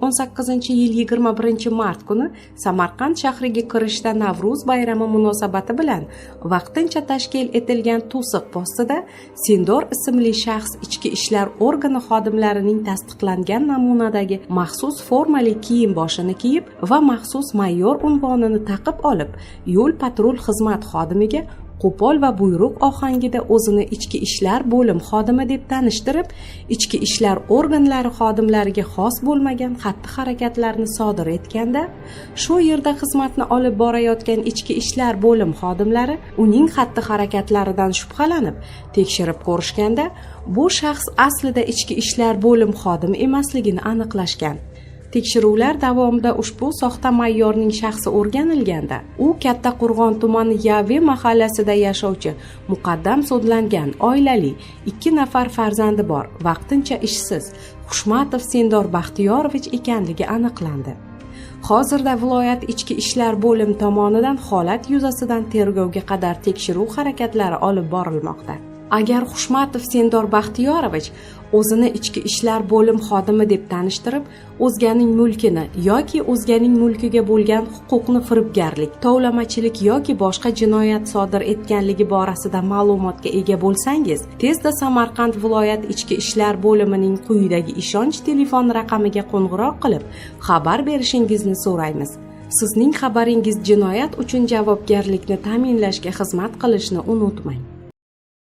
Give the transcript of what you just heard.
2018-yil 21-mart kuni Samarqand shahriga kirishda Navruz bayrami munosabati bilan vaqtincha tashkil etilgan to'siq postida Sendor ismli shaxs ichki ishlar organi xodimlarining tasdiqlangan namunadagi maxsus formali kiyim boshini kiyib va maxsus mayor unvonini taqib olib, yo'l patrul xizmat xodimiga qo'pol va buyruq ohangida o'zini ichki ishlar bo'lim xodimi deb tanishtirib, ichki ishlar organlari xodimlariga xos bo'lmagan xatti harakatlarni sodir etganda, shu yerda xizmatni olib borayotgan ichki ishlar bo'lim xodimlari uning xatti harakatlaridan shubhalanib, tekshirib ko'rishganda, bu shaxs aslida ichki ishlar bo'lim xodimi emasligini aniqlashgan. Tekshiruvlar davomida ushbu soxta mayorning shaxsi o'rganilganda, u Kattaqo'rg'on tumani Yave mahallasida yashovchi, muqaddam sudlangan, oilali, 2 nafar farzandi bor, vaqtincha ishsiz Xushmatov Sendor Baxtiyorovich ekanligi aniqlandi. Hozirda viloyat ichki ishlar bo'lim tomonidan holat yuzasidan tergovga qadar tekshiruv harakatlari olib borilmoqda. Agar Xushmatov Sendor Baxtiyorovich o'zini ichki ishlar bo'lim xodimi deb tanishtirib, o'zganing mulkini yoki o'zganing mulkiga bo'lgan huquqni firibgarlik, tovlamachilik yoki boshqa jinoyat sodir etganligi borasida ma'lumotga ega bo'lsangiz, tezda Samarqand viloyat ichki ishlar bo'limining quyidagi ishonch telefon raqamiga qo'ng'iroq qilib, xabar berishingizni so'raymiz. Sizning xabaringiz jinoyat uchun javobgarlikni ta'minlashga xizmat qilishni unutmang.